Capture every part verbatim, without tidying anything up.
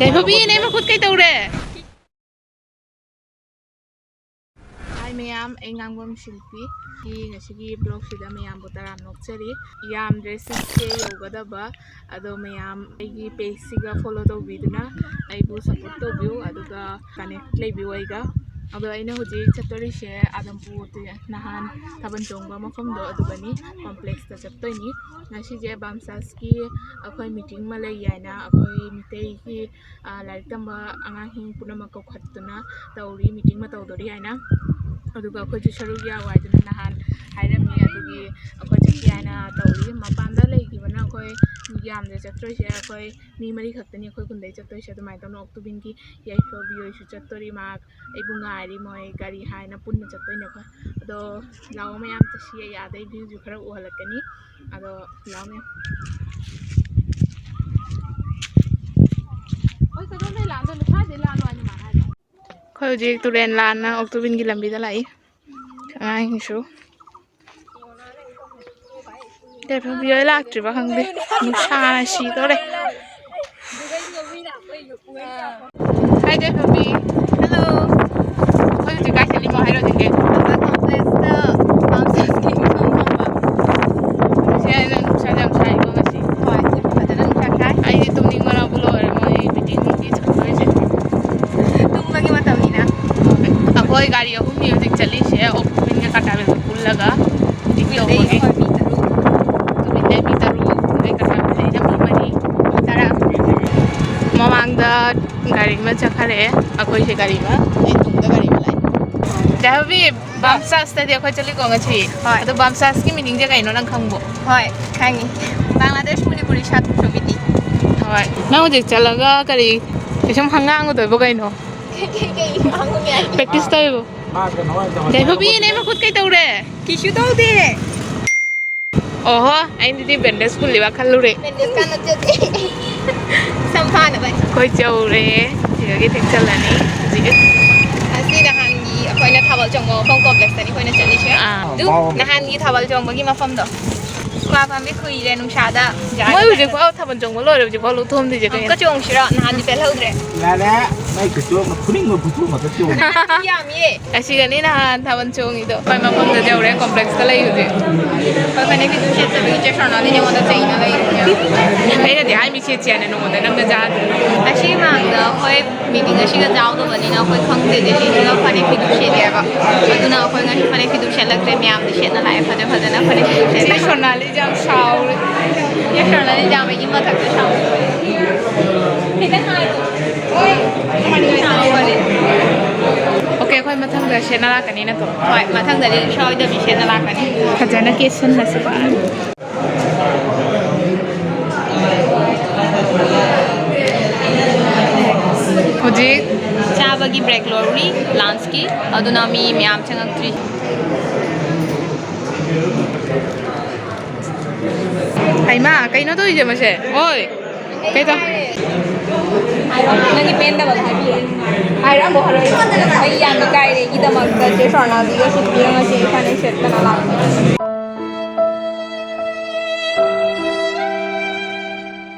ꯌꯥꯏꯐꯕꯤ, ꯅꯪ ꯃꯈꯨꯠ ꯀꯩꯇꯧꯔꯦ? ꯍꯥꯏ ꯃꯌꯥꯝ, ꯑꯩ ꯉꯥꯡꯕꯝ ꯁꯤꯜꯄꯤ꯫ ꯉꯁꯤꯒꯤ vlogꯁꯤꯗ ꯃꯌꯥꯝꯕꯨ ꯇꯔꯥꯝꯅ ꯑꯣꯛꯆꯔꯤ꯫ ꯌꯥꯝꯗ꯭ꯔꯦ six K ꯌꯧꯒꯗꯕ꯫ ꯑꯗꯣ ꯃꯌꯥꯝ ꯑꯩꯒꯤ pageꯁꯤꯒ follow ꯇꯧꯕꯤꯗꯨꯅ ꯑꯩꯕꯨ support ꯇꯧꯕꯤꯌꯨ, ꯑꯗꯨꯒ connect ꯂꯩꯕꯤꯌꯨ ꯑꯩꯒ꯫ ꯑꯗꯣ ꯑꯩꯅ ꯍꯧꯖꯤꯛ ꯆꯠꯇꯣꯔꯤꯁꯦ ꯑꯗꯝꯄꯨꯔ, ꯅꯍꯥꯟ ꯊꯥꯕꯜ ꯆꯣꯡꯕ ꯃꯐꯝꯗꯣ ꯑꯗꯨꯗꯅꯤ, complexꯇ ꯆꯠꯇꯣꯏꯅꯤ꯫ ꯉꯁꯤꯁꯦ ꯕꯥꯝꯁꯥꯁꯀꯤ ꯑꯩꯈꯣꯏ meeting ꯑꯃ ꯂꯩ ꯍꯥꯏꯅ, ꯑꯩꯈꯣꯏ ꯃꯤꯇꯩꯒꯤ, ꯑ, ꯂꯥꯏꯔꯤꯛ ꯇꯝꯕ ꯑꯉꯥꯡꯁꯤꯡ ꯄꯨꯝꯅꯃꯛ ꯀꯧꯈꯠꯇꯨꯅ ꯇꯧꯔꯤ, meeting ꯑꯃ ꯇꯧꯗꯣꯔꯤ ꯍꯥꯏꯅ꯫ ꯑꯗꯨꯒ ꯑꯩꯈꯣꯏꯁꯨ ꯁꯔꯨꯛ ꯌꯥꯎ ꯍꯥꯏꯗꯨꯅ ꯅꯍꯥꯟ ꯍꯥꯏꯔꯝꯃꯤ, ꯑꯗꯨꯒꯤ ꯑꯩꯈꯣꯏ ꯆꯠꯀꯦ ꯍꯥꯏꯅ ꯇꯧꯔꯤ꯫ ꯃꯄꯥꯟꯗ ꯂꯩꯈꯤꯕꯅ ꯑꯩꯈꯣꯏ ꯌꯥꯝꯗ꯭ꯔꯦ ꯆꯠꯇꯣꯏꯁꯦ, ꯑꯩꯈꯣꯏ ꯃꯤ ꯃꯔꯤ ꯈꯛꯇꯅꯤ ꯑꯩꯈꯣꯏ ꯈꯨꯟꯗꯩ ꯆꯠꯇꯣꯏꯁꯦ꯫ ꯑꯗꯨꯃꯥꯏꯅ ꯇꯧꯅ ꯑꯣꯛꯇꯨꯕꯤꯟꯒꯤ ꯌꯥꯏꯐꯕꯤ ꯍꯣꯏꯁꯨ ꯆꯠꯇꯣꯔꯤ, ꯃꯥ ꯑꯩꯕꯨ ꯉꯥꯏꯔꯤ, ꯃꯣꯏ ꯒꯥꯔꯤ ꯍꯥꯏꯅ ꯄꯨꯟꯅ ꯆꯠꯇꯣꯏꯅꯦ ꯑꯩꯈꯣꯏ꯫ ꯑꯗꯣ ꯂꯥꯛꯑꯣ ꯃꯌꯥꯝ ꯆꯠꯁꯤ, ꯑꯩ ꯑꯥꯗꯩ viewꯁꯨ ꯈꯔ ꯎꯍꯜꯂꯛꯀꯅꯤ꯫ ꯑꯗꯣ ꯂꯥꯛꯑꯣ ꯃꯌꯥꯝ꯫ ꯑꯩꯈꯣꯏ ꯍꯧꯖꯤꯛ ꯇꯨꯔꯦꯟ ꯂꯥꯟꯅ ꯑꯣꯛꯇꯨꯕꯤꯟꯒꯤ ꯂꯝꯕꯤꯗ ꯂꯥꯛꯏ꯫ ꯑꯉꯥꯡꯁꯤꯡꯁꯨ꯫ ꯌꯥꯏꯐꯕꯤ ꯍꯣꯏ ꯂꯥꯛꯇ꯭ꯔꯤꯕ ꯈꯪꯗꯦ꯫ ꯅꯨꯡꯁꯥꯅ ꯁꯤꯗꯣꯔꯦ꯫ Hi, ꯌꯥꯏꯐꯕꯤ꯫ Hello꯫ ꯑꯩꯈꯣꯏ ꯍꯧꯖꯤꯛ ꯀꯥꯏ ꯆꯠꯂꯤꯃꯣ ꯍꯥꯏꯔꯣ ꯑꯗꯨꯗꯤ? ꯑꯩꯈꯣꯏ complexꯇ ꯕꯥꯝꯁꯥꯁꯀꯤ ꯏꯁꯩ ꯈꯪꯐꯝꯕ꯫ ꯁꯦ, ꯅꯪ ꯅꯨꯡꯁꯥ ꯌꯥꯝ ꯁꯥꯏꯀꯣ ꯉꯁꯤ꯫ ꯍꯣꯏ, ꯉꯁꯤ ꯐꯖꯅ ꯅꯨꯡꯁꯥ ꯁꯥꯏ꯫ ꯑꯩꯗꯤ ꯇꯨꯝꯅꯤꯡꯕꯅꯕꯨ ꯂꯣꯏꯔꯦ, ꯃꯣꯏ meetingꯒꯤ ꯆꯠꯇꯣꯏꯁꯦ꯫ ꯇꯨꯝꯕꯒꯤ ꯃꯇꯝꯅꯤꯅ꯫ ꯑꯩꯈꯣꯏ ꯒꯥꯔꯤ ꯑꯍꯨꯝꯅꯤ ꯍꯧꯖꯤꯛ ꯆꯠꯂꯤꯁꯦ, ꯑꯣꯛꯇꯨꯕꯤꯟꯒ ꯀꯥꯇꯥꯕꯦꯜꯒ ꯄꯨꯜꯂꯒ꯫ ꯃꯩꯇꯩ ꯇꯧꯕꯒꯤ꯫ ꯑꯩꯈꯣꯏ ꯃꯤ ꯇꯔꯨꯛ꯫ ꯃꯩꯇꯩ ꯃꯤ ꯇꯔꯨꯛ, ꯑꯗꯩ ꯀꯅꯥ ꯂꯩꯔꯤꯅꯣ? ꯃꯤ ꯃꯔꯤ꯫ ꯇꯔꯥ꯫ ꯃꯃꯥꯡꯗ ꯒꯥꯔꯤ ꯑꯃ ꯆꯠꯈꯔꯦ, ꯑꯩꯈꯣꯏꯁꯦ ꯒꯥꯔꯤ ꯑꯃ, ꯑꯩ ꯇꯨꯡꯗ ꯒꯥꯔꯤ ꯑꯃ ꯂꯥꯛꯑꯦ꯫ ꯌꯥꯏꯐꯕꯤ, ꯕꯥꯝꯁꯥꯁꯇꯗꯤ ꯑꯩꯈꯣꯏ ꯆꯠꯂꯤꯀꯣ ꯉꯁꯤ꯫ ꯍꯣꯏ꯫ ꯑꯗꯣ ꯕꯥꯝꯁꯥꯁꯀꯤ meaningꯁꯦ ꯀꯩꯅꯣ ꯅꯪ ꯈꯪꯕ꯭ꯔꯣ? ꯍꯣꯏ, ꯈꯪꯉꯤ꯫ ꯕꯪꯒ꯭ꯂꯥꯗꯦꯁ ꯃꯅꯤꯄꯨꯔꯤ ꯁꯥꯇ꯭ꯔ ꯁꯃꯤꯇꯤ꯫ ꯍꯣꯏ꯫ ꯅꯪ ꯍꯧꯖꯤꯛ ꯆꯠꯂꯒ ꯀꯔꯤ ꯀꯩꯁꯨꯝ ꯉꯥꯡꯉꯨꯗꯣꯏꯕꯣ ꯀꯩꯅꯣ? ꯀꯩ, ꯀꯩ ꯉꯥꯡꯉꯨꯅꯤ ꯍꯥꯏꯒꯦ? Practice ꯇꯧꯔꯤꯕꯣ? ꯌꯥꯏꯐꯕꯤ, ꯅꯪ ꯃꯈꯨꯠ ꯀꯩ ꯇꯧꯔꯦ? ꯀꯩꯁꯨ ꯇꯧꯗꯦ꯫ ꯑꯣꯍꯣ, ꯑꯩꯗꯤ bandage ꯄꯨꯜꯂꯤꯕ ꯈꯜꯂꯨꯔꯦ꯫ Bandage ꯀꯥꯟꯅꯗꯦ꯫ ꯁꯝ ꯐꯥꯅꯕ꯫ ꯑꯩꯈꯣꯏ ꯌꯧꯔꯦ꯫ ꯁꯤꯗꯒꯤ ꯊꯦꯛꯆꯜꯂꯅꯤ ꯍꯧꯖꯤꯛ꯫ ꯑꯁꯤ ꯅꯍꯥꯟꯒꯤ ꯑꯩꯈꯣꯏꯅ ꯊꯥꯕꯜ ꯆꯣꯡꯕ ꯃꯐꯝ complexꯇꯅꯤ ꯑꯩꯈꯣꯏꯅ ꯆꯠꯂꯤꯁꯦ꯫ ꯑꯥ꯫ ꯑꯗꯨ ꯅꯍꯥꯟꯒꯤ ꯊꯥꯕꯜ ꯆꯣꯡꯕꯒꯤ ꯃꯐꯝꯗꯣ꯫ ꯀ꯭ꯋꯥ ꯄꯥꯝꯕꯤ ꯈꯨꯏꯔꯦ ꯅꯨꯡꯁꯥꯗ꯫ ꯃꯣꯏ ꯍꯧꯖꯤꯛꯐꯥꯎ ꯊꯥꯕꯜ ꯆꯣꯡꯕ ꯂꯣꯏꯔꯦ, ꯍꯧꯖꯤꯛꯐꯥꯎ ꯂꯧꯊꯣꯛꯑꯝꯗ꯭ꯔꯤꯁꯦ ꯀꯩꯅꯣ? ꯑꯃꯨꯛꯀ ꯆꯣꯡꯁꯤꯔꯣ? ꯅꯍꯥꯟꯗꯤ ꯄꯦꯜꯍꯧꯗ꯭ꯔꯦ꯫ ꯌꯥꯔꯦ, ꯅꯣꯏ ꯈꯨꯆꯣꯡ ꯐꯨꯅꯤꯡꯕ ꯈꯨꯆꯣꯡ ꯑꯃꯇ ꯆꯣꯡꯉꯦ꯫ ꯌꯥꯝꯃꯤꯌꯦ꯫ ꯑꯁꯤꯒꯅꯤ ꯅꯍꯥꯟ ꯊꯥꯕꯜ ꯆꯣꯡꯉꯤꯗꯣ꯫ ꯑꯩꯈꯣꯏ ꯃꯐꯝꯗ ꯌꯧꯔꯦ, complexꯇ ꯂꯩ ꯍꯧꯖꯤꯛ꯫ ꯑꯩꯈꯣꯏ ꯐꯅꯦꯛ ꯐꯤꯗꯨ ꯁꯦꯠꯇꯕꯒꯤ ꯆꯦ ꯁꯣꯅꯥꯂꯤ ꯅꯉꯣꯟꯗ ꯆꯩꯅ ꯂꯩꯔꯤꯅꯦ꯫ ꯑꯩꯅꯗꯤ ꯍꯥꯏꯃꯤ ꯁꯦꯠꯁꯦ ꯍꯥꯏꯅ ꯅꯉꯣꯟꯗ, ꯅꯪꯅ ꯌꯥꯗ꯭ꯔꯦ꯫ ꯑꯁꯤ ꯃꯃꯥꯡꯗ ꯑꯩꯈꯣꯏ meeting ꯑꯁꯤꯒ ꯌꯥꯎꯗꯕꯅꯤꯅ ꯑꯩꯈꯣꯏ ꯈꯪꯗꯦ, ꯗꯤꯜꯂꯤꯁꯤꯒ ꯐꯅꯦꯛ ꯐꯤꯗꯨ ꯁꯦꯠꯂꯦꯕ꯫ ꯑꯗꯨꯅ ꯑꯩꯈꯣꯏ ꯉꯁꯤ ꯐꯅꯦꯛ ꯐꯤꯗꯨ ꯁꯦꯠꯂꯛꯇ꯭ꯔꯦ, ꯃꯌꯥꯝꯗꯤ ꯁꯦꯠꯅ ꯂꯥꯛꯑꯦ ꯐꯖ ꯐꯖꯅ ꯐꯅꯦꯛ ꯐꯤꯗꯨ ꯁꯦꯠꯂꯦ꯫ ꯁꯤ ꯁꯣꯅꯥꯂꯤꯁꯦ ꯌꯥꯝ ꯁꯥꯎꯔꯦ꯫ ꯌꯥꯏꯐꯅ ꯌꯥꯝꯕꯒꯤ ꯃꯊꯛꯇ ꯁꯥꯎꯔꯦ꯫ ꯈꯤꯇꯪ ꯍꯥꯏꯌꯣ꯫ ꯁꯥꯎꯔꯦ꯫ OK, ꯑꯩꯈꯣꯏ ꯃꯊꯪꯗ ꯁꯦꯠꯅ ꯂꯥꯛꯀꯅꯤ ꯅꯠꯇ꯭ꯔꯣ? ꯍꯣꯏ, ꯃꯊꯪꯗꯗꯤ ꯁꯣꯏꯗꯕꯤ ꯁꯦꯠꯅ ꯂꯥꯛꯀꯅꯤ꯫ ꯐꯖꯅ ꯀꯦꯁꯟꯅꯁꯦ꯫ ꯍꯧꯖꯤꯛ ꯆꯥꯕꯒꯤ break ꯂꯧꯔꯤ, lunchꯀꯤ, ꯑꯗꯨꯅ ꯃꯤ ꯃꯌꯥꯝ ꯆꯪꯉꯛꯇ꯭ꯔꯤ꯫ ꯍꯩꯃꯥ, ꯀꯩꯅꯣ ꯇꯧꯔꯤꯁꯦ ꯃꯁꯦ? ꯍꯣꯏ꯫ ꯀꯩ ꯇꯧ- ꯅꯪꯒꯤ ꯄꯦꯟꯗꯕꯗꯣ ꯍꯥꯏꯕꯤꯌꯨ꯫ ꯍꯥꯏꯔꯛꯑꯝꯃꯣ, ꯍꯥꯏꯔꯛꯑꯣ꯫ ꯑꯩ ꯌꯥꯝ ꯏꯀꯥꯏꯔꯦ꯫ ꯑꯩꯒꯤꯗꯃꯛꯇ ꯆꯦ ꯁꯣꯅꯥꯂꯤꯒ ꯁꯤꯜꯄꯤꯒ ꯉꯁꯤ ꯐꯅꯦꯛ ꯁꯦꯠꯇꯅ ꯂꯥꯛꯄ꯫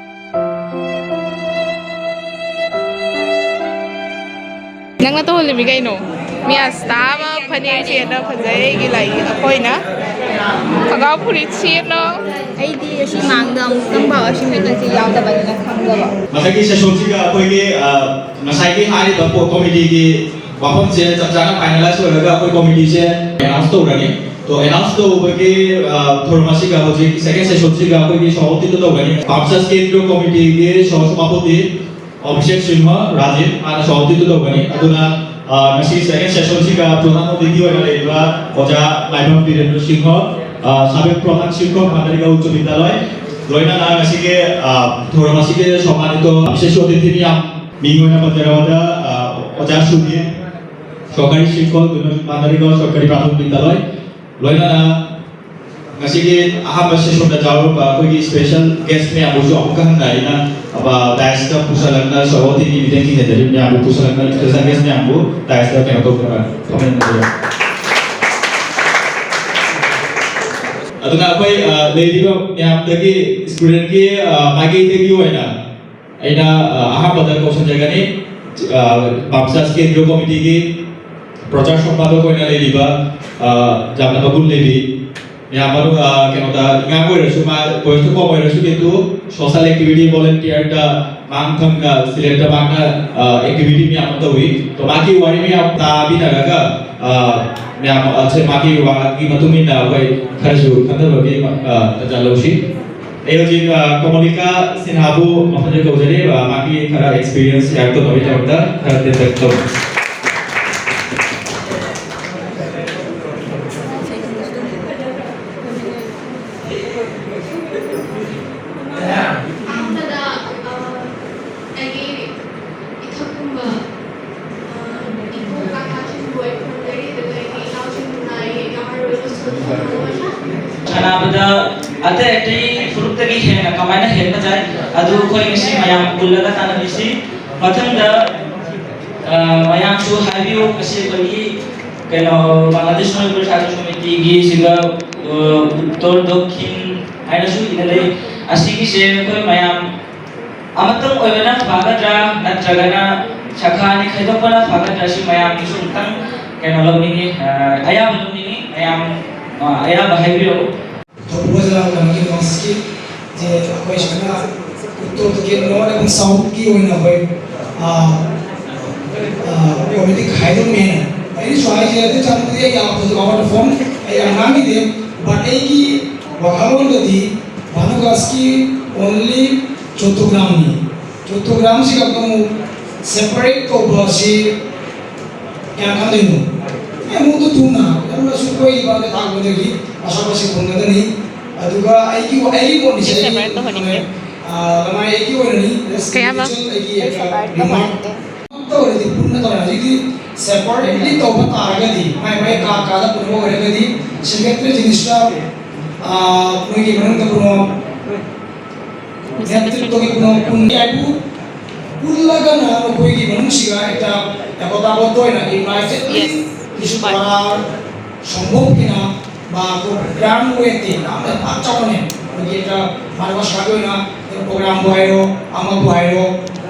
ꯅꯪꯅ ꯇꯧꯍꯜꯂꯤꯃꯤ ꯀꯩꯅꯣ? ꯃꯤ ꯑꯁꯇꯥ ꯑꯃ ꯐꯅꯦꯛ ꯁꯦꯠꯅ ꯐꯖꯩ ꯑꯩꯒꯤ ꯂꯥꯏ ꯑꯩꯈꯣꯏꯅ꯫ ꯈꯣꯡꯒ꯭ꯔꯥꯎ ꯐꯨꯔꯤꯠ ꯁꯦꯠꯅ꯫ ꯑꯩꯗꯤ ꯑꯁꯤ ꯃꯥꯡꯗ ꯑꯃꯨꯛꯇꯪ ꯐꯥꯎ ꯑꯁꯤ meetingꯁꯦ ꯌꯥꯎꯗꯕꯅꯤꯅ ꯈꯪꯗꯕ꯫ ꯃꯊꯛꯀꯤ sessionꯁꯤꯒ ꯑꯩꯈꯣꯏꯒꯤ, ꯑ, ꯉꯁꯥꯏꯒꯤ ꯍꯥꯏꯔꯤꯕ ꯀꯣ-, committeeꯒꯤ ꯋꯥꯐꯝꯁꯦ ꯆꯞ ꯆꯥꯅ finalize ꯑꯣꯏꯔꯒ ꯑꯩꯈꯣꯏ committeeꯁꯦ announce ꯇꯧꯔꯅꯤ꯫ ꯇꯣ announce ꯇꯧꯕꯒꯤ, ꯑ, ꯊꯧꯔꯝ ꯑꯁꯤꯒ ꯍꯧꯖꯤꯛ second sessionꯁꯤꯒ ꯑꯩꯈꯣꯏꯒꯤ ꯁꯣ ꯇꯧꯒꯅꯤ꯫ ꯄꯥꯝꯆꯥꯁ ꯀꯦꯟꯗ꯭ꯔꯤꯌ committeeꯒꯤ ꯁꯣ ꯁꯚꯥꯄꯇꯤ ꯑꯚꯤꯁꯦꯛ ꯁꯤꯡꯍ ꯔꯥꯖꯤꯕ ꯍꯥꯟꯅ ꯁꯣ ꯇꯧꯒꯅꯤ꯫ ꯑꯗꯨꯅ, ꯑ, ꯉꯁꯤ second sessionꯁꯤꯒ ꯄ꯭ꯔꯙꯥꯟ ꯑꯣꯇꯤꯊꯤ ꯑꯣꯏꯅ ꯂꯩꯔꯤꯕ ꯑꯣꯖꯥ ꯃꯥꯏꯕꯝ ꯕꯤꯔꯦꯟꯗ꯭ꯔ ꯁꯤꯡꯍ, ꯑ, ꯁꯥꯕꯦꯛ ꯄ꯭ꯔꯙꯥꯟ ꯁꯤꯡꯈꯣ ꯃꯥꯟꯗꯔꯤꯒꯥꯎ ꯎꯆ꯭ꯆ ꯕꯤꯗ꯭ꯌꯥꯂꯣꯏ, ꯂꯣꯏꯅꯅ ꯉꯁꯤꯒꯤ, ꯑ, ꯊꯧꯔꯝ ꯑꯁꯤꯒꯤ ꯁꯣꯃꯥꯅꯤꯇꯣ ꯕꯤꯁꯦꯁ ꯑꯣꯇꯤꯊꯤ ꯃꯌꯥꯝ, ꯃꯤꯡ ꯑꯣꯏꯅ ꯄꯟꯖꯔꯕꯗ, ꯑ, ꯑꯣꯖꯥ ꯁꯨꯅꯤꯜ, ꯁꯔꯀꯥꯔꯤ ꯁꯤꯡꯈꯣ ꯃꯥꯟꯗꯔꯤꯒꯥꯎ ꯁꯔꯀꯥꯔꯤ ꯄ꯭ꯔꯥꯊꯃꯤꯛ ꯕꯤꯗ꯭ꯌꯥꯂꯣꯏ, ꯂꯣꯏꯅꯅ ꯉꯁꯤꯒꯤ ꯑꯍꯥꯟꯕ sessionꯗ ꯌꯥꯎꯔꯝꯕ ꯑꯩꯈꯣꯏꯒꯤ special guest ꯃꯌꯥꯝꯕꯨꯁꯨ ꯑꯃꯨꯛꯀ ꯍꯟꯅ ꯑꯩꯅ, ꯑ, dais ꯄꯨꯁꯜꯂꯛꯅ ꯁꯣ ꯇꯤꯚꯤ meeting ꯊꯤꯡꯖꯤꯟꯖꯔꯤꯕ ꯃꯌꯥꯝꯕꯨ ꯄꯨꯁꯜꯂꯛꯅ special guest ꯃꯌꯥꯝꯕꯨ daisꯇ ꯀꯩꯅꯣ ꯇꯧꯖꯔ ꯐꯝꯍꯟꯖꯔꯤ꯫ ꯑꯗꯨꯅ ꯑꯩꯈꯣꯏ, ꯑ, ꯂꯩꯔꯤꯕ ꯃꯌꯥꯝꯗꯒꯤ, ꯁ꯭ꯇꯨꯗꯦꯟꯠꯀꯤ, ꯑ, ꯃꯥꯏꯀꯩꯗꯒꯤ ꯑꯣꯏꯅ ꯑꯩꯅ, ꯑ, ꯑꯍꯥꯟꯕꯗ ꯀꯧꯁꯟꯖꯒꯅꯤ, ꯑ, ꯕꯥꯝꯆꯥꯁ ꯀꯦꯟꯗ꯭ꯔꯤꯌ ꯀꯣꯃꯤꯇꯤꯒꯤ ꯄ꯭ꯔꯆꯥꯔ ꯁꯝꯄꯥꯗꯛ ꯑꯣꯏꯅ ꯂꯩꯔꯤꯕ, ꯑ, ꯌꯥꯝꯅ ꯃꯒꯨꯟ ꯂꯩꯕꯤ, ꯃꯌꯥꯝ ꯃꯅꯨꯡ, ꯑ, ꯀꯩꯅꯣꯗ, ꯑꯉꯥꯡ ꯑꯣꯏꯔꯁꯨ, ꯃꯥ ꯕꯣꯏꯁꯇ ꯀꯣꯝ ꯑꯣꯏꯔꯁꯨ, ꯀꯤꯟꯇꯨ ꯁꯣꯁꯦꯜ ꯑꯦꯛꯇꯤꯚꯤꯇꯤ ꯚꯣꯂꯨꯟꯇꯤꯌꯔꯗ ꯃꯥꯡ ꯊꯝꯅ ꯁꯤꯂꯦꯠꯇ ꯃꯥꯅ, ꯑ, ꯑꯦꯛꯇꯤꯚꯤꯇꯤ ꯃꯌꯥꯝ ꯑꯃ ꯇꯧꯏ꯫ ꯑꯗꯣ ꯃꯥꯒꯤ ꯋꯥꯔꯤ ꯃꯌꯥꯝ ꯇꯥꯕꯤꯅꯔꯒ, ꯑ, ꯃꯌꯥꯝ, ꯑ, ꯁꯦ ꯃꯥꯒꯤ ꯋꯥꯒꯤ ꯃꯇꯨꯡ ꯏꯟꯅ ꯑꯩꯈꯣꯏ ꯈꯔꯁꯨ ꯈꯟꯊꯕꯒꯤ, ꯑ, ꯇꯥꯟꯖꯥ ꯂꯧꯁꯤ꯫ ꯑꯩ ꯍꯧꯖꯤꯛ, ꯑ, ꯀꯃꯂꯤꯀꯥ ꯁꯤꯟꯍꯥꯕꯨ ꯃꯐꯝꯗ ꯀꯧꯖꯔꯤ꯫ ꯑ, ꯃꯥꯒꯤ ꯈꯔ ꯑꯦꯛꯁꯄꯤꯔꯤꯌꯦꯟꯁ ꯁꯤꯌꯥꯔ ꯇꯧꯅꯕꯒꯤꯗꯃꯛꯇ ꯈꯔ ꯇꯦꯟꯇꯛ ꯇꯧ꯫ ꯑꯍꯥꯟꯕꯗ, ꯑ, ꯑꯩꯒꯤ ꯏꯊꯛꯀꯨꯝꯕ, ꯑ, ꯏꯄꯨ ꯀꯥꯀꯥꯁꯤꯡꯕꯨ ꯑꯩ ꯈꯨꯔꯨꯝꯖꯔꯤ, ꯑꯗꯨꯒ ꯑꯩꯒꯤ ꯏꯅꯥꯎꯁꯤꯡꯕꯨꯅ ꯑꯩꯒꯤ ꯏꯅꯥꯎ ꯍꯥꯏꯔꯤꯕ ꯁ꯭ꯀꯨꯜ ꯐꯪꯍꯜꯂꯣꯏ꯫ ꯁꯥꯟꯅꯕꯗ ꯑꯇꯩ ꯑꯇꯩ ꯐꯨꯔꯨꯞꯇꯒꯤ ꯍꯦꯟꯅ ꯀꯃꯥꯏꯅ ꯍꯦꯟꯕ ꯌꯥꯏ, ꯑꯗꯨ ꯑꯩꯈꯣꯏ ꯉꯁꯤ ꯃꯌꯥꯝ ꯄꯨꯜꯂꯒ ꯇꯥꯟꯅꯃꯤꯁꯤ꯫ ꯃꯊꯪꯗ, ꯑ, ꯃꯌꯥꯝꯁꯨ ꯍꯥꯏꯕꯤꯌꯨ, ꯉꯁꯤ ꯑꯩꯈꯣꯏꯒꯤ ꯀꯩꯅꯣ, ꯕꯪꯒ꯭ꯂꯥꯗꯦꯁ ꯃꯅꯤꯄꯨꯔ ꯁꯥꯇ꯭ꯔ ꯁꯃꯤꯇꯤꯒꯤ ꯁꯤꯒ, ꯑ, ꯎꯠꯇꯔ ꯗꯛꯈꯤꯟ ꯍꯥꯏꯅꯁꯨ ꯏꯅ ꯂꯩ꯫ ꯑꯁꯤꯒꯤꯁꯦ ꯑꯩꯈꯣꯏ ꯃꯌꯥꯝ ꯑꯃꯇꯪ ꯑꯣꯏꯕꯅ ꯐꯒꯗ꯭ꯔꯥ, ꯅꯠꯇ꯭ꯔꯒꯅ ꯁꯥꯈꯥ ꯑꯅꯤ ꯈꯥꯏꯗꯣꯛꯄꯅ ꯐꯒꯗ꯭ꯔꯥ, ꯁꯤ ꯃꯌꯥꯝꯒꯤꯁꯨ ꯑꯃꯨꯛꯇꯪ ꯀꯩꯅꯣ ꯂꯧꯅꯤꯡꯉꯤ, ꯑ, ꯑꯌꯥꯕ ꯂꯧꯅꯤꯡꯉꯤ꯫ ꯃꯌꯥꯝ, ꯑ, ꯑꯌꯥꯕ ꯍꯥꯏꯕꯤꯔꯛꯎ꯫ ꯊꯧꯕꯥꯜ ꯖꯤꯂꯥ ꯀꯃꯤꯇꯤ ꯃꯁꯤꯒꯤ ꯖꯦ ꯑꯩꯈꯣꯏ ꯁꯨꯃꯥꯏꯅ ꯎꯠꯇꯔ ꯗꯛꯈꯤꯟ ꯅꯣꯔꯠ ꯑꯃꯁꯨꯡ ꯁꯥꯎꯠꯀꯤ ꯑꯣꯏꯅ ꯑꯩꯈꯣꯏ, ꯑ, ꯑ, ꯀꯃꯤꯇꯤ ꯈꯥꯏꯗꯣꯛꯅꯦꯅ ꯑꯩꯅꯁꯨ ꯍꯥꯏꯁꯦ, ꯑꯗꯨ ꯆꯪꯕꯗꯤ ꯑꯩ ꯌꯥꯝ ꯐꯖꯕ ꯑꯋꯥꯠ ꯐꯣꯝ ꯑꯩ ꯌꯥꯝ ꯉꯥꯡꯈꯤꯗꯦ꯫ But ꯑꯩꯒꯤ ꯋꯥꯈꯜꯂꯣꯟꯗꯗꯤ ꯚꯥꯅꯨꯒꯥꯁꯀꯤ only ꯆꯣꯇꯨꯒ꯭ꯔꯥꯝꯅꯤ꯫ ꯆꯣꯇꯨꯒ꯭ꯔꯥꯝꯁꯤꯒ ꯑꯃꯨꯛ separate ꯇꯧꯕ ꯑꯁꯤ ꯀꯌꯥ ꯈꯟꯗꯣꯏꯅꯣ? ꯑꯦ, ꯑꯃꯨꯛꯇ ꯊꯨꯅ ꯌꯥꯝꯅꯁꯨ ꯀꯣꯏꯕ ꯊꯥꯡꯕꯗꯒꯤ ꯑꯁꯥꯄꯁꯤ ꯐꯪꯒꯗꯅꯤ꯫ ꯑꯗꯨꯒ ꯑꯩꯒꯤ, ꯑꯩꯒꯤ ꯃꯣꯠꯅꯤꯁꯦ, ꯑꯩ separate ꯇꯧꯍꯟꯅꯤꯡꯗꯦ꯫ ꯑ, ꯂꯃꯥꯏ ꯑꯩꯒꯤ ꯑꯣꯏꯅꯅꯤ, ꯀꯩ ꯍꯥꯏꯕ? ꯑꯩꯒꯤ ꯑꯩ separate remark ꯇꯧꯍꯟꯅꯤꯡꯗꯦ꯫ ꯇꯧꯔꯗꯤ ꯄꯨꯟꯅ ꯇꯧꯔꯦ꯫ ꯍꯧꯖꯤꯛꯇꯤ separately ꯇꯧꯕ ꯇꯥꯔꯒꯗꯤ, ꯃꯥꯏ ꯃꯥꯏ ꯀꯥ ꯀꯥꯗ ꯄꯨꯟꯕ ꯑꯣꯏꯔꯒꯗꯤ, secretary ꯖꯤꯅꯤꯁꯇ, ꯑ, ꯃꯣꯏꯒꯤ ꯃꯅꯨꯡꯗ ꯄꯨꯟꯕ, ꯅꯦꯇ꯭ꯔꯤꯇ꯭ꯋꯒꯤ ꯄꯨꯟꯕ ꯄꯨꯟꯕ ꯍꯥꯏꯕꯨ ꯄꯨꯜꯂꯒꯅ ꯃꯈꯣꯏꯒꯤ ꯃꯅꯨꯡꯁꯤꯒ ꯍꯦꯛꯇ ꯇꯥꯕꯣ ꯇꯥꯕꯣ ꯇꯣꯏꯅ unitedly ꯏꯁꯨ ꯄꯔꯥ ꯁꯣꯝꯕꯣꯛꯀꯤꯅ ꯃꯥ ꯒ꯭ꯔꯥꯟ ꯑꯣꯏꯔꯗꯤ ꯌꯥꯝꯅ ꯄꯥꯛ ꯆꯥꯎꯕꯅꯦ꯫ ꯑꯩꯈꯣꯏꯒꯤ ꯃꯥꯅ ꯁꯥꯒꯤ ꯑꯣꯏꯅ ꯄ꯭ꯔꯣꯒ꯭ꯔꯥꯝꯕꯨ ꯍꯥꯏꯔꯣ, ꯑꯃꯕꯨ ꯍꯥꯏꯔꯣ,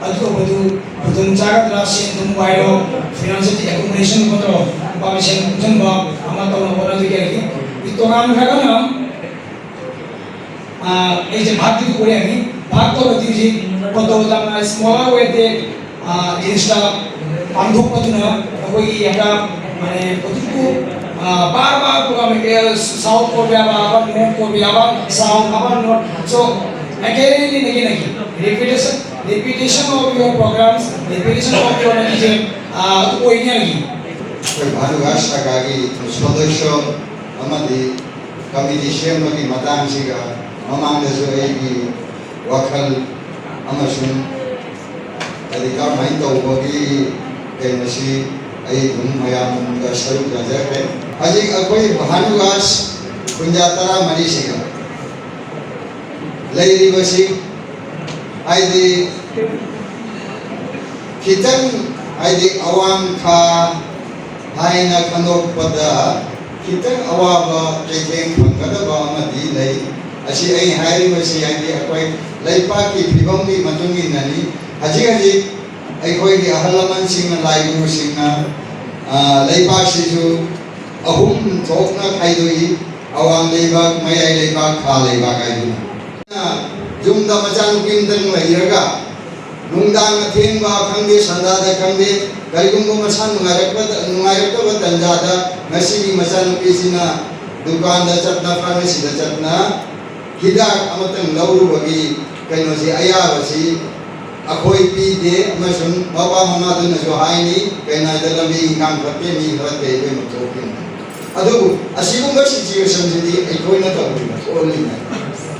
ꯑꯗꯨ ꯇꯧꯕꯗꯨ ꯈꯨꯗꯣꯡ ꯆꯥꯒꯗ꯭ꯔꯥ? ꯁꯦꯟ ꯊꯨꯝꯕꯨ ꯍꯥꯏꯔꯣ, ꯐꯤꯅꯥꯟꯁꯤꯌꯦꯜ ꯑꯦꯀꯣꯃꯣꯗꯦꯁꯟ ꯈꯣꯠꯇ꯭ꯔꯣ, ꯂꯨꯄꯥ ꯂꯤꯁꯤꯡ ꯄꯨꯟꯁꯤꯟꯕ ꯑꯃ ꯇꯧꯅꯕ ꯍꯣꯠꯅꯖꯒꯦ꯫ ꯑꯩꯒꯤ ꯇꯣꯉꯥꯟ ꯈꯔꯒꯅ ꯑꯥ, ꯑꯩꯁꯦ ꯚꯥꯛꯇꯤ ꯀꯣꯔꯤꯌꯥꯅꯤ꯫ ꯚꯥꯛ ꯇꯧꯔꯗꯤ ꯍꯧꯖꯤꯛ ꯐꯣꯇꯣ ꯌꯥꯝꯅ ꯁ꯭ꯃꯣꯂꯔ ꯑꯣꯏꯗꯦ꯫ ꯑꯥ, ꯏꯟꯁꯇꯥ ꯄꯥꯡꯊꯣꯛꯄꯗꯨꯅ ꯑꯩꯈꯣꯏꯒꯤ ꯍꯦꯛꯇ, ꯃꯥꯅꯦ, ꯍꯧꯖꯤꯛꯄꯨ, ꯑꯥ, ꯕꯥꯔ ꯕꯥꯔ ꯄ꯭ꯔꯣꯒ꯭ꯔꯥꯝ ꯁꯥꯎꯠ ꯀꯣꯔꯤꯌꯥ ꯕꯥꯔ ꯕꯥꯔ ꯅꯣꯔꯠ ꯀꯣꯔꯤꯌꯥ ꯕꯥꯔ ꯁꯥꯎꯠ ꯕꯥꯔ North. So, again and again, again. Repetition, repetition of your programs, repetition of your religion, ꯑꯥ, ꯑꯗꯨ ꯑꯣꯏꯅꯤ꯫ ꯑꯩꯈꯣꯏ ꯚꯥꯅꯨꯒꯥꯁ ꯁꯥꯒꯥꯒꯤ ꯁꯗꯁ꯭ꯌ ꯑꯃꯗꯤ ꯀꯃꯤꯇꯤ ꯁꯦꯝꯕꯒꯤ ꯃꯇꯥꯡꯁꯤꯒ ꯃꯃꯥꯡꯗꯁꯨ ꯑꯩꯒꯤ ꯋꯥꯈꯜ ꯑꯃꯁꯨꯡ ꯍꯥꯏꯗꯤ ꯀꯔꯝꯍꯥꯏꯅ ꯇꯧꯕꯒꯤ ꯀꯩꯅꯣꯁꯤ ꯑꯩ ꯑꯗꯨꯝ ꯃꯌꯥꯝꯒ ꯁꯔꯨꯛ ꯌꯥꯖꯈ꯭ꯔꯦ꯫ ꯍꯧꯖꯤꯛ ꯑꯩꯈꯣꯏ ꯚꯥꯅꯨꯒꯥꯁ ꯀꯨꯟꯖꯥ ꯇꯔꯥꯃꯔꯤꯁꯤꯒ ꯂꯩꯔꯤꯕꯁꯤ ꯍꯥꯏꯗꯤ ꯈꯤꯇꯪ ꯍꯥꯏꯗꯤ ꯑꯋꯥꯡ ꯈꯥ ꯍꯥꯏꯅ ꯈꯟꯗꯣꯛꯄꯗ ꯈꯤꯇꯪ ꯑꯋꯥꯕ ꯆꯩꯊꯦꯡ ꯐꯪꯒꯗꯕ ꯑꯃꯗꯤ ꯂꯩ꯫ ꯑꯁꯤ ꯑꯩ ꯍꯥꯏꯔꯤꯕꯁꯤ ꯍꯥꯏꯗꯤ ꯑꯩꯈꯣꯏ ꯂꯩꯄꯥꯛꯀꯤ ꯐꯤꯕꯝꯒꯤ ꯃꯇꯨꯡ ꯏꯟꯅꯅꯤ꯫ ꯍꯧꯖꯤꯛ ꯍꯧꯖꯤꯛ ꯑꯩꯈꯣꯏꯒꯤ ꯑꯍꯜ ꯂꯃꯟꯁꯤꯡꯅ, ꯂꯥꯏꯅꯤꯡꯕꯁꯤꯡꯅ, ꯑ, ꯂꯩꯄꯥꯛꯁꯤꯁꯨ ꯑꯍꯨꯝ ꯊꯣꯛꯅ ꯈꯥꯏꯗꯣꯛꯏ, ꯑꯋꯥꯡ ꯂꯩꯕꯥꯛ, ꯃꯌꯥꯏ ꯂꯩꯕꯥꯛ, ꯈꯥ ꯂꯩꯕꯥꯛ ꯍꯥꯏꯗꯨꯅ꯫ ꯌꯨꯝꯗ ꯃꯆꯥꯅꯨꯄꯤ ꯑꯃꯇꯪ ꯂꯩꯔꯒ ꯅꯨꯡꯗꯥꯡ ꯑꯊꯦꯡꯕ ꯈꯪꯗꯦ, ꯁꯟꯗꯥꯗ ꯈꯪꯗꯦ, ꯀꯔꯤꯒꯨꯝꯕ ꯃꯁꯥ ꯅꯨꯡꯉꯥꯏꯔꯛꯄꯗ, ꯅꯨꯡꯉꯥꯏꯔꯛꯇꯕ ꯇꯥꯟꯖꯥꯗ ꯉꯁꯤꯒꯤ ꯃꯆꯥꯅꯨꯄꯤꯁꯤꯅ ꯗꯨꯀꯥꯟꯗ ꯆꯠꯅ, ꯐꯥꯔꯃꯥꯁꯤꯗ ꯆꯠꯅ ꯍꯤꯗꯥꯛ ꯑꯃꯇꯪ ꯂꯧꯔꯨꯕꯒꯤ ꯀꯩꯅꯣꯁꯤ, ꯑꯌꯥꯕꯁꯤ ꯑꯩꯈꯣꯏ ꯄꯤꯗꯦ, ꯑꯃꯁꯨꯡ ꯃꯄꯥ ꯃꯃꯥꯗꯨꯅꯁꯨ ꯍꯥꯏꯅꯤ, "ꯀꯩꯅꯣꯗ ꯂꯝꯕꯤ ꯏꯟꯈꯥꯡ ꯐꯠꯇꯦ, ꯃꯤ ꯐꯠꯇꯦ, ꯏꯕꯦꯝꯃ ꯊꯣꯛꯈꯤꯅꯤ"꯫ ꯑꯗꯨꯕꯨ ꯑꯁꯤꯒꯨꯝꯕ ꯁꯤꯆꯨꯋꯦꯁꯟꯁꯤꯗꯤ ꯑꯩꯈꯣꯏꯅ ꯇꯧꯔꯤꯕ, ꯊꯣꯛꯍꯜꯂꯤꯕ꯫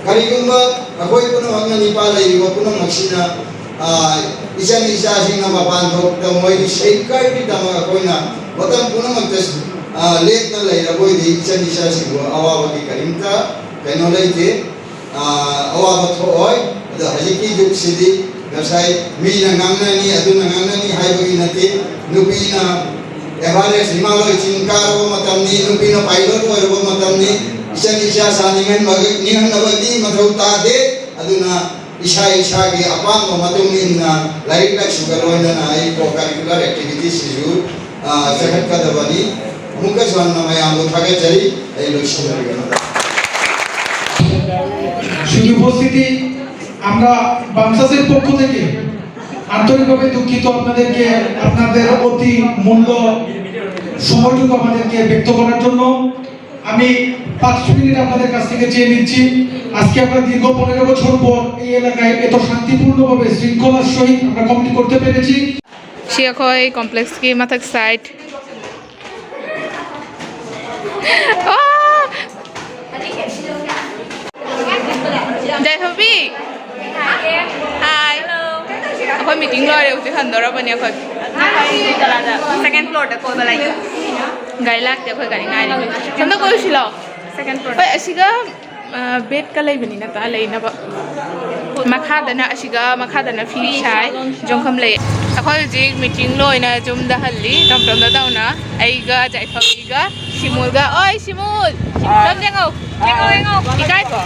ꯀꯔꯤꯒꯨꯝꯕ ꯑꯩꯈꯣꯏ ꯄꯨꯝꯅꯃꯛꯅ, ꯅꯤꯄꯥ ꯂꯩꯔꯤꯕ ꯄꯨꯝꯅꯃꯛꯁꯤꯅ, ꯑꯥ, ꯏꯆꯟ ꯏꯆꯥꯁꯤꯡꯅ ꯃꯄꯥꯟ ꯊꯣꯛꯇ ꯃꯣꯏꯒꯤ ꯁꯦꯐꯒꯥꯔꯗꯀꯤꯗꯃꯛ ꯑꯩꯈꯣꯏꯅ ꯃꯇꯝ ꯄꯨꯝꯅꯃꯛꯇ, ꯑꯥ, ꯂꯦꯞꯅ ꯂꯩꯔꯕ ꯑꯣꯏꯗꯤ ꯏꯆꯟ ꯏꯆꯥꯁꯤꯡꯕꯨ ꯑꯋꯥꯕꯒꯤ ꯀꯔꯤꯝꯇ ꯀꯩꯅꯣ ꯂꯩꯇꯦ꯫ ꯑꯥ, ꯑꯋꯥꯕ ꯊꯣꯛꯑꯣꯏ꯫ ꯑꯗꯣ ꯍꯧꯖꯤꯛꯀꯤ ꯌꯨꯒꯁꯤꯗꯤ ꯉꯁꯥꯏ ꯃꯤꯅ ꯉꯥꯡꯅꯅꯤ, ꯑꯗꯨꯅ ꯉꯥꯡꯅꯅꯤ ꯍꯥꯏꯕꯒꯤ ꯅꯠꯇꯦ꯫ ꯅꯨꯄꯤꯅ ꯑꯦꯚꯔꯦꯁ ꯍꯤꯃꯥꯂꯣꯏ ꯆꯤꯡ ꯀꯥꯔꯕ ꯃꯇꯝꯅꯤ, ꯅꯨꯄꯤꯅ ꯄꯥꯏꯂꯣꯠ ꯑꯣꯏꯔꯕ ꯃꯇꯝꯅꯤ, ꯏꯆꯟ ꯏꯆꯥ ꯁꯥꯅꯤꯡꯍꯟꯕꯒꯤ ꯅꯤꯡꯍꯟꯅꯕꯒꯤ ꯃꯊꯧ ꯇꯥꯗꯦ꯫ ꯑꯗꯨꯅ ꯏꯁꯥ ꯏꯁꯥꯒꯤ ꯑꯄꯥꯝꯕ ꯃꯇꯨꯡ ꯏꯟꯅ ꯂꯥꯏꯔꯤꯛ ꯂꯥꯏꯁꯨꯒ ꯂꯣꯏꯅꯅ ꯑꯩ ꯀꯣ ꯀꯔꯤꯀꯨꯂꯔ ꯑꯦꯛꯇꯤꯚꯤꯇꯤꯁꯁꯤꯁꯨ ꯆꯠꯈꯠꯀꯗꯕꯅꯤ꯫ ꯑꯃꯨꯛꯀꯁꯨ ꯍꯟꯅ ꯃꯌꯥꯝꯕꯨ ꯊꯥꯒꯠꯆꯔꯤ꯫ ꯑꯩ ꯂꯣꯏꯁꯤꯟꯖꯔꯒꯦ꯫ শুধু উপস্থিতি, আমরা বামচাষের পক্ষ থেকে আন্তরিকভাবে দুঃখিত আপনাদেরকে, আপনাদের অতি মূল্য সময়টুকু আমাদেরকে ব্যক্ত করার জন্য। আমি পাঁচ মিনিট আপনাদের কাছ থেকে চেয়ে নিচ্ছি। আজকে আমরা দীর্ঘ পনেরো বছর পর এই এলাকায় এত শান্তিপূর্ণভাবে শৃঙ্খলার সহিত আমরা কমিটি করতে পেরেছি। ꯁꯤ ꯑꯩꯈꯣꯏ ꯀꯣꯝꯄ꯭ꯂꯦꯛꯁꯀꯤ ꯃꯊꯛ ꯁꯥꯏꯠ꯫ ꯑꯣ! ꯖꯥꯏꯐꯕꯤ! ꯍꯥꯏ! ꯑꯩꯈꯣꯏ ꯃꯤꯇꯤꯡ ꯂꯣꯏꯔꯦ, ꯍꯧꯖꯤꯛ ꯍꯟꯗꯣꯔꯕꯅꯤ ꯑꯩꯈꯣꯏ꯫ ꯁꯦꯀꯦꯟ ꯐ꯭ꯂꯣꯔꯗ ꯀꯣꯏꯕ ꯂꯩꯌꯦ꯫ ꯒꯥꯔꯤ ꯂꯥꯛꯇꯦ, ꯑꯩꯈꯣꯏ ꯒꯥꯔꯤ ꯉꯥꯏꯔꯤ꯫ ꯁꯣꯝꯗ ꯀꯣꯏꯔꯨꯁꯤ ꯂꯥꯛꯑꯣ꯫ Second floor. ꯍꯣꯏ, ꯑꯁꯤꯒ, ꯑ, ꯕꯦꯠꯀ ꯂꯩꯕꯅꯤꯅ ꯇꯥ ꯂꯩꯅꯕ꯫ ꯃꯈꯥꯗꯅ ꯑꯁꯤꯒ ꯃꯈꯥꯗꯅ ꯐꯤ ꯁꯥꯏ꯫ ꯖꯣꯡꯈꯝ ꯂꯩ꯫ ꯑꯩꯈꯣꯏ ꯍꯧꯖꯤꯛ ꯃꯤꯇꯤꯡ ꯂꯣꯏꯅ ꯌꯨꯝꯗ ꯍꯜꯂꯤ꯫ ꯇꯞ ꯇꯞꯅ ꯇꯧꯅ ꯑꯩꯒ ꯖꯥꯏꯐꯕꯤꯒ ꯁꯤꯃꯨꯜꯒ꯫ ꯑꯣꯏ ꯁꯤꯃꯨꯜ! ꯁꯣꯝ ꯌꯦꯡꯉꯣ꯫ ꯌꯦꯡꯉꯣ, ꯌꯦꯡꯉꯣ꯫ ꯏꯀꯥꯏꯀꯣ?